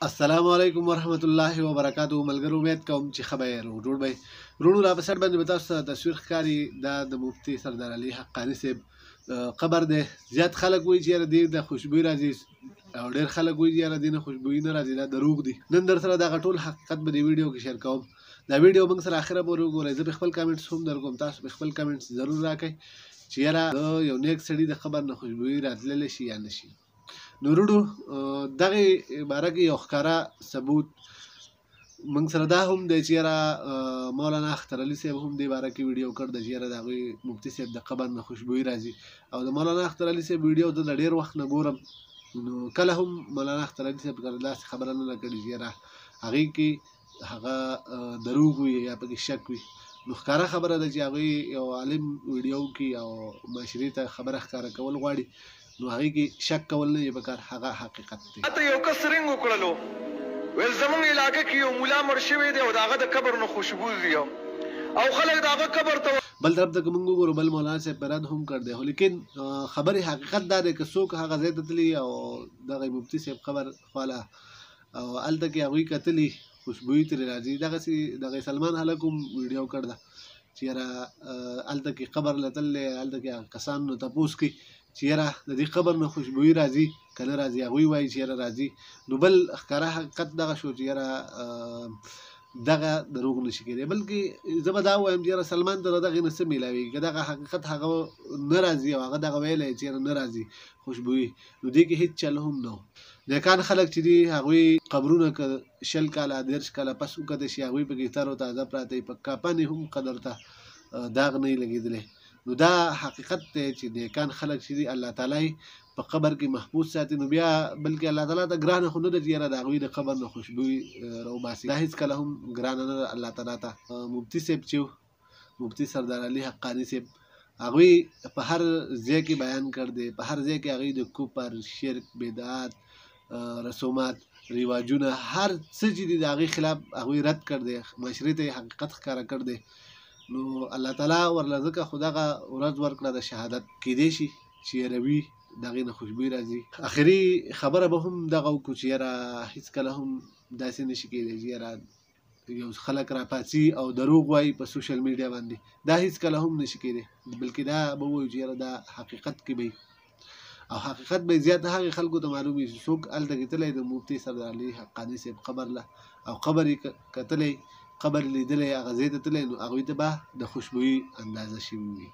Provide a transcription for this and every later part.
السلام علیکم ورحمت الله وبرکاته. ملګرو، امید کوم چې ښه به یې، روغ جوړ به یې. وروڼو، را په سر باندې به تاسو ته تصویر ښکاري، دا د مفتي سردار علي حقاني صاحب قبر دی. زیات خلک وایي چې یاره دې د خوشبویي راځي او ډېر خلک وایي چې یاره دې نه خوشبویي نه راځي، دا دروغ دي. نن در سره دغه ټول حقیقت به دې ویډیو کې share کوم. دا ویډیو موږ سره اخره پورې وګورئ. زه به خپل comments هم در کوم، تاسو به خپل comments ضرور راکړئ چې یاره د یو نیک سړي د قبر نه خوشبویي راتللی شي یا نه شي. نو وروڼو، دغې باره کې یو ښکاره ثبوت موږ سره دا هم دی چې یاره مولانا اختر علي صاحب هم دې باره کې ویډیو کړ ده چې یاره د هغوی مفتي صاحب د قبر نه خوشبویي راځي. او د مولانا اختر علي صاحب ویډیو زه د ډېر وخت نه ګورم، نو کله هم مولانا اختر علي صاحب سره داسې خبره نه ده کړې چې یاره هغې کې هغه دروغ وي یا پکې شک وي. نو ښکاره خبره ده چې هغوی یو عالم ویډیو کې او معاشرې ته خبره ښکاره کول غواړي، نو هغې کې شک کول نه دی پکار، هغه حقیقت دی. ماته یو کس رنګ وکړلو، ویل زمونږ علاقه کې یو ملا مړ شوی دی او د هغه د قبر نه خوشبو ځي او خلک د هغه قبر ته. بل طرف ته که موږ وګورو، بل مولانا صاحب په رد هم کړ دی، خو لیکن خبرې حقیقت دا دی که څوک هغه ځای ته تللي او دغه مفتي صاحب قبر خواله او هلته کې هغوی کتلي، خوشبویي ترې راځي. دغسې دغه سلمان هلک هم ویډیو کړ ده چې یاره هلته کې قبر له تللی، هلته کې هغه کسان نو تپوس کوي چې یاره د دې قبر نه خوشبویي راځي که نه راځي؟ هغوی وایي چې یاره راځي. نو بل ښکاره حقیقت دغه شو چې یاره دغه دروغ نشي کېدی. بلکې زه به دا ووایم چې یاره سلمان ته د دغې نه څه میلاویږي؟ که دغه حقیقت هغه نه راځي او هغه دغه ویلی چې یاره نه راځي خوشبویي، نو دې کې هېڅ چل هم نه و. نیکان خلک چې دي، هغوی قبرونه که 20 کاله 30 کاله پس وکتی شي، هغوی پکې تر و تازه پراته وي، په کفن یې هم قدر ته داغ نه وي لګېدلی. نو دا حقیقت دی چې نیکان خلک چې دي، الله تعالی په قبر کې محفوظ ساتي. نو بیا بلکې الله تعالی ته ګرانه خو نه ده چې یاره د هغوی د قبر نه خوشبویي راوباسي، دا هېڅکله هم ګرانه نه ده الله تعالی ته. مفتي صاحب چې مفتي سردار علي حقاني صاحب، هغوی په هر ځای کې بیان کړ دی، په هر ځای کې هغوی د کفر، شرک، بدعات، رسومات، رواجونه، هر څه چې دي، د هغې خلاف هغوی رد کړ دی، معاشرې ته یې حقیقت ښکاره کړ دی. نو الله تعالی ورله ځکه خو دغه ورځ ورکړه د شهادت. کیدی شي چې یاره وي د هغې نه خوشبویي راځي. اخري خبره به هم دغه وکړو چې یاره هېڅکله هم داسې نه شي کېدی چې یاره یو خلک راپاڅي او دروغ وایي په social media باندې، دا هېڅکله هم نه شي کېدی. بلکې دا به ووایو چې یاره دا حقیقت کې به او حقیقت به زیات هغې خلکو ته معلوم وي چې څوک هلته کې تللی د مفتي سردار علي حقاني صاحب قبر له او قبر یې کتلی، قبر یې لیدلی، هغه ځای ته تللی، نو هغوی ته به د خوشبویي اندازه شوي وي.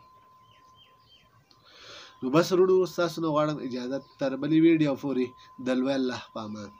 نو بس وروڼو، ستاسو نه غواړم اجازت تر بلې ویډیو پورې. د لوی الله په امان.